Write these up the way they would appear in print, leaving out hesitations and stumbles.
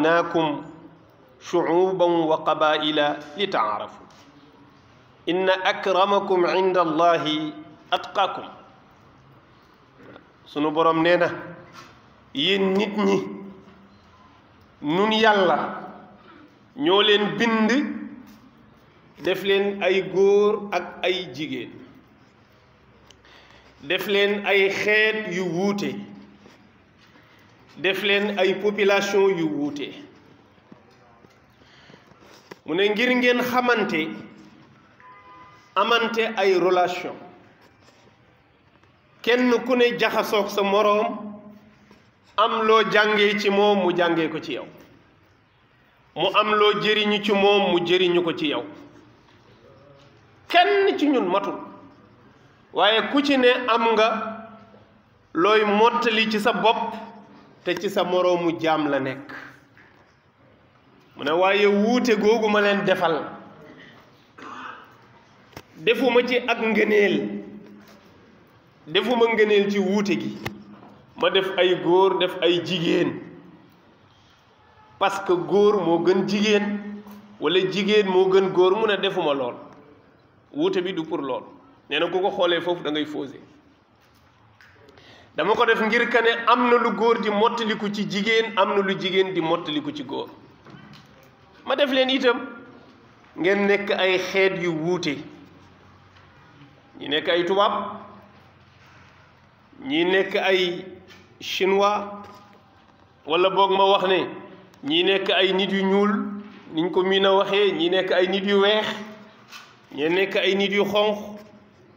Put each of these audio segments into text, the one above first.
naakum shuuban wa qabaila li taarafu inna akramakum inda allahi atqaakum sunu borom nee na yéen nit ñi nun yàlla ñoo leen bind def leen ay góor ak ay jigéen def leen ay xeet yu wuute def leen ay population yu wuute mu ne ngir ngeen xamante amante ay relation kenn ku ne jaxasoog sa moroom am loo jàngee ci moom mu jàngee ko ci yow mu am loo jëriñu ci moom mu jëriñu ko ci yow kenn ci ñun matul waaye ku ci ne am nga looy mottali ci sa bopp te ci sa moroomu jaam la nekk mu ne waaye wuute googu ma leen defal defuma ci ak ngëneel defuma ngëneel ci wuute gi ma def ay góor def ay jigéen parce que góor moo gën jigéen walla jigéen moo gën góor mu ne defuma lool wuute bi du pour lool nee na ku ko xoolee foofu da ngay fausser dama ko def ngir ka ne am na lu góor di mottaliku ci jigéen am na lu jigéen di mottaliku ci góor ma def leen itam ngeen nekk ay xeet yu wuute ñi nekk ay tubaab ñi nekk ay chinois walla boog ma wax ne ñi nekk ay nit yu ñuul niñ ko miin a waxee ñi nekk ay nit yu weex ñee nekk ay nit yu xonq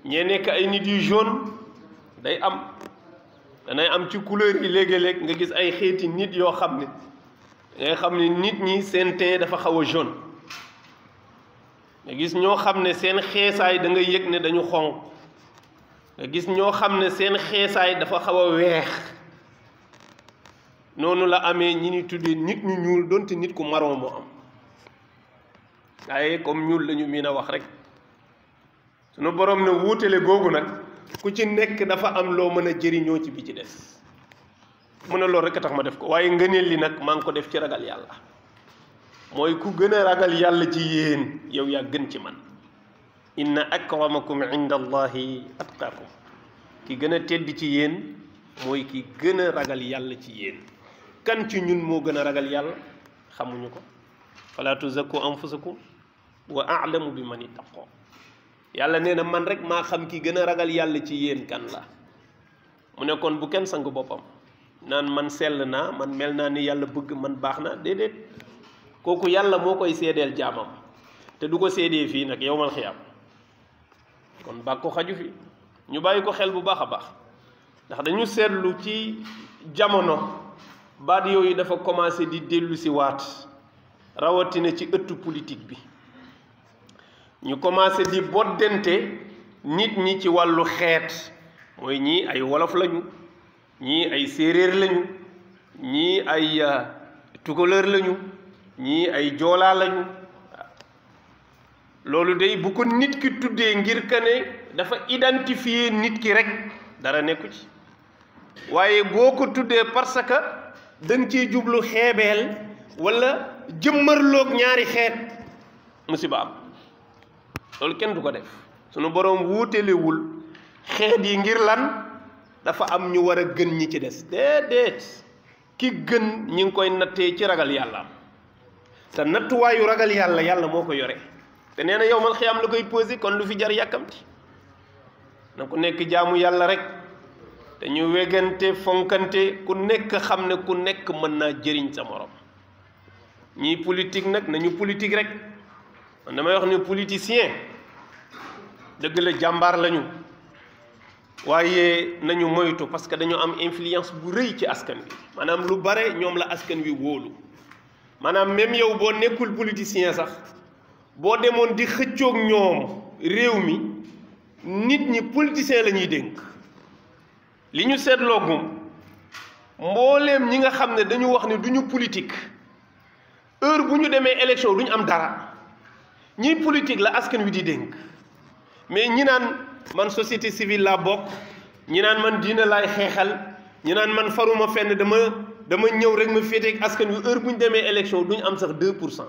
ñee nekk ay nit yu jaune danay am ci couleur yi léegi-léeg nga gis ay xeeti nit yoo xam ne ngay xam ne nit ñi seen teint dafa xaw a jaune nga gis ñoo xam ne seen xeesaay da nga yëg ne dañu xonq nga gis ñoo xam ne seen xeesaay dafa xaw a weex noonu la amee ñi ni tuddee nit ñu ñuul donte nit ku marron moo am waaye comme ñuul lañu miin a wax rek sunu borom ne wuutale googu nag ku ci nekk dafa am loo mën a jëriñoo ci bi ci des mu ne loolu rek a tax ma def ko waaye ngëneel li nag maa ngi ko def ci ragal yàlla mooy ku gën a ragal yàlla ci yéen yow yaa gën ci man inna akramakum inda allahi atqaakum ki gën a tedd ci yéen mooy ki gën a ragal yàlla ci yéen kan ci ñun moo gën a ragal yàlla xamuñu ko fala tuzakku anfusakum wa a'lamu bi man ittaqoo yàlla nee na man rek maa xam ki gën a ragal yàlla ci yéen kan la mu ne kon bu kenn sang boppam naan man sell naa man mel naa ni yàlla bëgg man baax na déedéet kooku yàlla moo koy seedeel jaamam te du ko seedee fii nag yowmal xiyaam kon bàkk ko xaju fi ñu bàyyi ko xel bu baax a baax ndax dañu seetlu ci jamono baat yooyu dafa commencé di dellu si waat rawatina ci ëttu politique bi ñu commencé di boddente nit ñi ci wàllu xeet mooy ñii ay wolof lañu ñii ay séeréer lañu ñii ay tukulóor lañu ñii ay joolaa lañu loolu day bu ko nit ki tuddee ngir ka ne dafa identifier nit ki rek dara nekku ci waaye boo ko tuddee parce que dañ ciy jublu xeebeel walla jëmmarloog ñaari xeet musiba am loolu kenn du ko def sunu boroom wuutelewul xeet yi ngir lan dafa am ñu war a gën ñi ci des déedéet ki gën ñi ngi koy nattee ci ragal yàlla te nattuwaayu ragal yàlla yàlla moo ko yore te nee na yowmal xiyaam la koy posé kon lu fi jar yàkkamti na ku nekk jaamu yàlla rek te ñu wegante fonkante ku nekk xam ne ku nekk mën naa jëriñ sa morom ñii politique nag nañu politique rek man damay wax ne politicien dëgg la jàmbaar lañu waaye nañu moytu parce que dañu am influence bu rëy ci askan wi maanaam lu bare ñoom la askan wi wóolu maanaam même yow boo nekkul politicien sax boo demoon di xëccoog ñoom réew mi nit ñi politicien la ñuy dénk li ñu seetloogum mbooleem ñi nga xam ne dañu wax ne duñu politique heure bu ñu demee élection duñu am dara ñiy politique la askan wi di dénk mais ñi naan man société civile laa bokk ñi naan man diina laay xeexal ñi naan man faruma fenn dama dama ñëw rek ma féeteeg askan wi heure bu ñu demee élection duñ am sax 2%.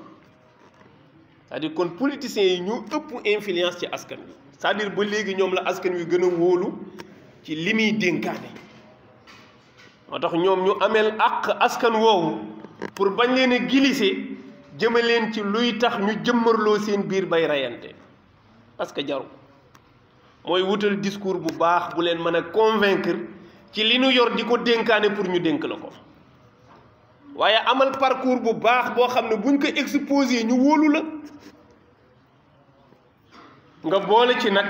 c'est-à-dire kon politiciens yi ñu ëpp influence ci askan wi c'est-à-dire ba léegi ñoom la askan wi gën a wóolu ci li muy dénkaane moo tax ñoom ñu ameel àq askan woowu pour bañ leen a glisser jëme leen ci luy tax ñu jëmmarloo seen biir bay rayante parce que jaru mooy wutal discours bu baax bu leen mën a convaincre ci li ñu yor di ko dénkaane pour ñu dénk la ko waaye amal parcours bu baax boo xam ne buñ ko exposé ñu wóolu la nga boole ci nag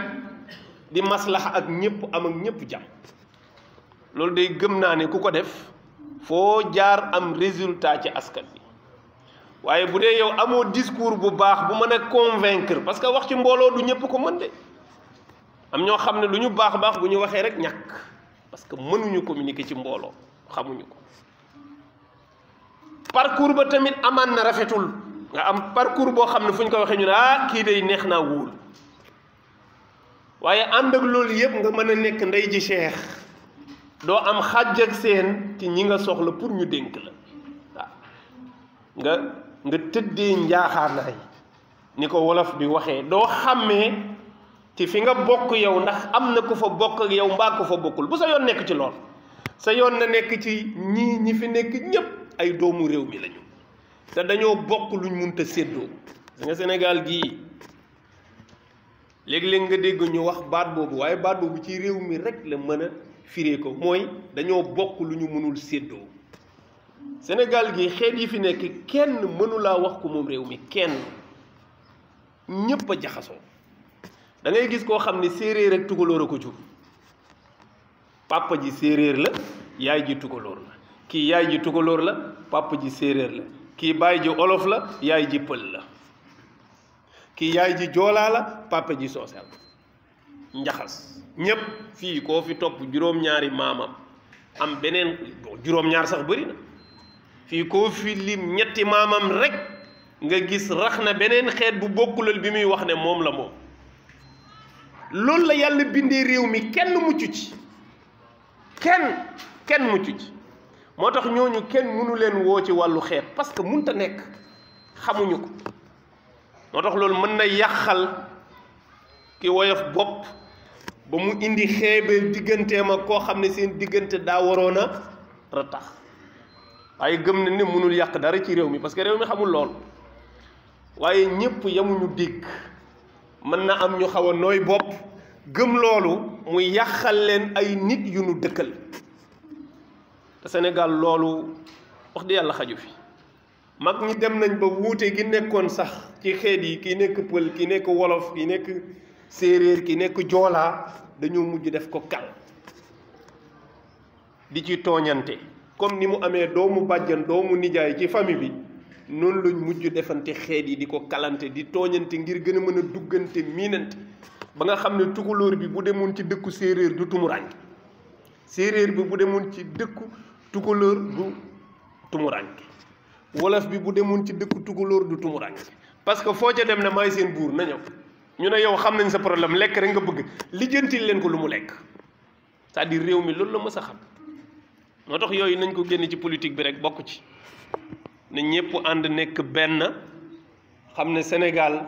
di maslaxa ak ñëpp am ak ñëpp jàmm loolu day gëm naa ne ku ko def foo jaar am résultat ci askan bi waaye bu dee yow amoo discours bu baax bu mën a convaincre parce que wax ci mbooloo du ñëpp ko mën de am ñoo xam ne lu ñu baax baax bu ñu waxee rek ñàkk parce que mënuñu communiquer ci mbooloo xamuñu ko parcours ba tamit amaan na rafetul nga am parcours boo xam ne fu ñu ko waxee ñu ne ah kii day neex naa wóol waaye ànd ak loolu yëpp nga mën a nekk ndey ji cheikh doo am xàjj ak seen ci ñi nga soxla pour ñu dénk la waaw nga tëddee njaaxaanaay ni ko wolof bi waxee doo xàmmee ci fi nga bokk yow ndax am na ku fa bokk ak yow mbaa ku fa bokkul bu sa yoon nekk ci lool sa yoon na nekk ci ñi fi nekk ñépp ay doomu réew mi lañu te dañoo bokk luñ munta séddoo da nga Sénégal gii léegi-léeg nga dégg ñu wax baat boobu waaye baat boobu ci réew mi rek la mën a firee ko mooy dañoo bokk lu ñu mënul séddoo Sénégal gi xeet yi fi nekk kenn mënulaa wax ko moom réew mi kenn ñépp a jaxasoo da ngay gis koo xam ne séeréer rek tugalóor a ko jur papa ji séeréer la yaay ji tugalóor la kii yaay ji tugalóor la papa ji séeréer la kii baay ji olof la yaay ji pël la kii yaay ji joolaa la papa ji soosel njaxas ñépp fii koo fi topp juróom-ñaari maamam am beneen juróom-ñaar sax bëri na fii koo fi lim ñetti maamam rek nga gis rax na beneen xeet bu bokkulal bi muy wax ne moom la moom loolu la yàlla bindee réew mi kenn mucc ci kenn mucc ci moo tax ñooñu kenn mënu leen woo ci wàllu xeet parce que mënta nekk xamuñu ko moo tax loolu mën na yàqal ki woyof bopp ba mu indi xeebeel digganteem ak koo xam ne seen diggante daa waroon a ratax waaye gëm na ne mënul yàq dara ci réew mi parce que réew mi xamul lool waaye ñépp yamuñu dégg mën na am ñu xaw a nooy bopp gëm loolu mu yàqal leen ay nit yu nu dëkkal te Sénégal loolu wax di yàlla xaju fi mag ñi dem nañ ba wuute gi nekkoon sax ci xeet yi ki nekk pël ki nekk wolof ki nekk séeréer ki nekk joolaa dañoo mujj def ko kal di ci tooñante comme ni mu amee doomu bàjjan doomu nijaay ci famille bi noonu lañ mujj defante xeet yi di ko kalante di tooñante ngir gën a mën a duggante miinante ba nga xam ne tukulóor bi bu demoon ci dëkku séeréer du tumurànke séeréer bi bu demoon ci dëkku tukulóor du tumurànke wolof bi bu demoon ci dëkku tukulóor du tumurànke parce que foo ca dem ne maay seen buur na ñëw ñu ne yow xam nañ sa problème lekk rek nga bëgg lijjantil leen ko lu mu lekk c'est-à-dire réew mi loolu la mës a xam moo tax yooyu nañ ko génn ci politique bi rek bokk ci na ñépp ànd nekk benn xam ne Sénégal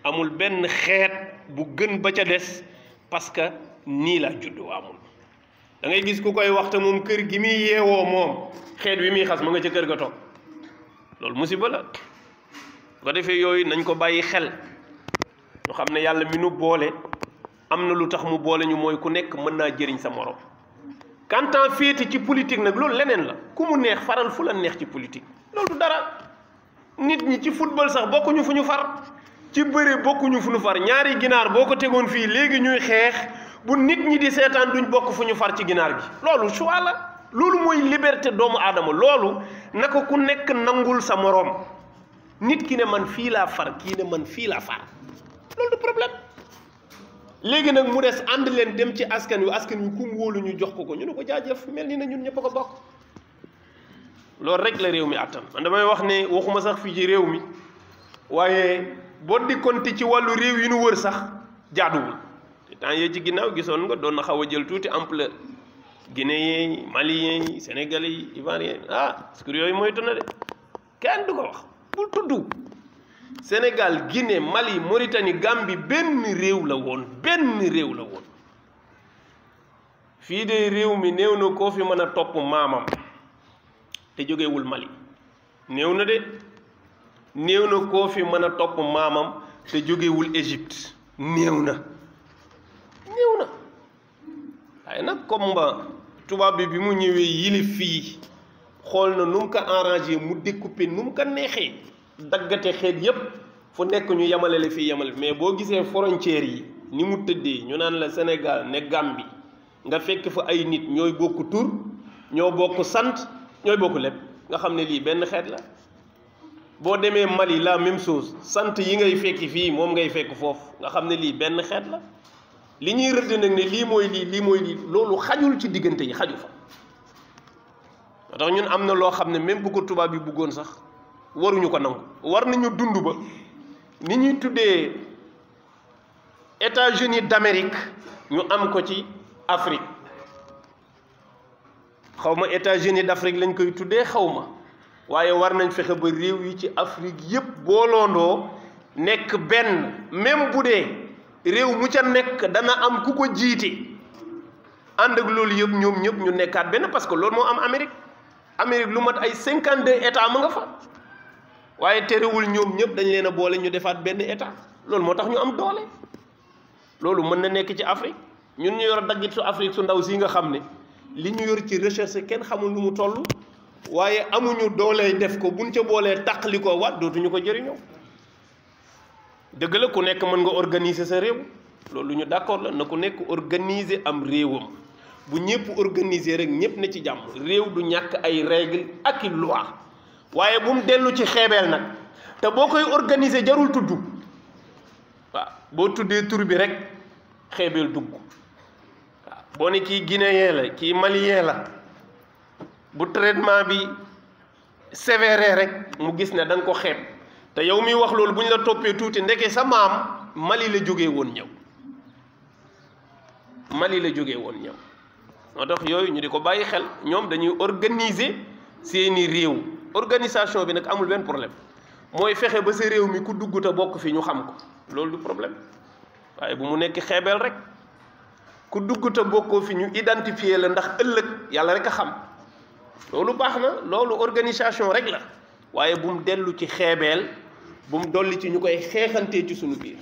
amul benn xeet bu gën ba ca des parce que nii la juddoo amul da ngay gis ku koy waxte moom kër gi muy yeewoo moom xeet wi muy xas ma nga ca kër ga toog loolu musiba la bu ko defee yooyu nañ ko bàyyi xel ñu xam ne yàlla mi nu boole am na lu tax mu boole ñu mooy ku nekk mën naa jëriñ sa morom quant à féete ci politique nag loolu leneen la ku mu neex faral fu la neex ci politique loolu du dara nit ñi ci football sax bokkuñu fu ñu far ci bëre bokkuñu fu ñu far ñaari ginaar boo ko tegoon fii léegi ñuy xeex bu nit ñi di seetaan duñ bokk fu ñu far ci ginaar gi loolu choix la loolu mooy liberté doomu aadama loolu naka ku nekk nangul sa moroom nit ki ne man fii laa far kii ne man fii laa far loolu du problème léegi nag mu des ànd leen dem ci askan wi ku mu wóolu ñu jox ko ñu ne ko jaajëf mel ni na ñun ñëpp a ko bokk loolu rek la réew mi àttan man damay wax ne waxuma sax fii ci réew mi waaye boo dikkonte ci wàllu réew yi nu wër sax jaaduwul te temps yee ci ginnaaw gisoon nga doon na xaw a jël tuuti ampleur guinéen yi malien yi sénégalais yi ivoirien ah parce que yooyu moytu na de kenn du ko wax bul tudd Sénégal Guinée Mali Mauritanie Gambie benn réew la woon fii de réew mi néew na koo fi mën a topp maamam te jógewul Mali néew na de néew na koo fi mën a topp maamam te jógewul Égypte néew na waaye nag comme ba tubaab bi mu ñëwee yilif fii xool na nu mu ko arrangé mu découpé nu mu ko neexee daggate xeet yépp fu nekk ñu yemale la fii yemale mais boo gisee frontières yi ni mu tëddee ñu naan la Sénégal ne Gambie nga fekk fa ay nit ñooy bokk tur ñoo bokk sant ñooy bokk lépp nga xam ne lii benn xeet la boo demee Mali la même chose sant yi ngay fekki fii moom ngay fekk foofu nga xam ne lii benn xeet la li ñuy rëdd nag ne lii mooy lii loolu xajul ci diggante yi xaju fa moo tax ñun am na loo xam ne même bu ko tubaab bi bëggoon sax waruñu ko nangu war nañu dund ba ni ñuy tuddee États-Unis d'Amérique ñu am ko ci Afrique xaw ma États-Unis d'Afrique lañ koy tuddee xaw ma waaye war nañ fexe ba réew yi ci Afrique yépp booloondoo nekk benn même bu dee réew mu ca nekk dana am ku ko jiite ànd ak loolu yëpp ñoom ñëpp ñu nekkaat benn parce que loolu moo am Amérique lu mat ay 52 états ma nga fa waaye terewul ñoom ñëpp dañ leen a boole ñu defaat benn état loolu moo tax ñu am doole loolu mën na nekk ci Afrique ñun ñu yor daggit su Afrique su ndaw si nga xam ne li ñu yor ci recherche kenn xamul lu mu toll waaye amuñu doole def ko buñ ca boolee taqali ko waat dootuñu ko jëriñoo dëgg la ku nekk mën nga organiser sa réew loolu ñu d'accord la na ku nekk organiser am réewam bu ñëpp organiser rek ñëpp ne ci jàmm réew du ñàkk ay règle ak i loi waaye bu mu dellu ci xeebeel nag te boo koy organiser jarul tudd waaw boo tuddee tur bi rek xeebeel dugg waaw boo ne kii guinéen la kii malien la bu traitement bi sévère rek mu gis ne da nga ko xeeb te yow miy wax loolu bu ñu la toppee tuuti ndeke sa maam Mali la jógee woon ñëw moo tax yooyu ñu di ko bàyyi xel ñoom dañuy organiser seeni réew organisation bi nag amul benn problème mooy fexe ba sa réew mi ku dugg te bokk fi ñu xam ko loolu du problème waaye bu mu nekk xeebeel rek ku dugg te bokkoo fi ñu identifier la ndax ëllëg yàlla rek a xam loolu baax na loolu organisation rek la waaye bu mu dellu ci xeebeel bu mu dolli ci ñu koy xeexantee ci sunu biir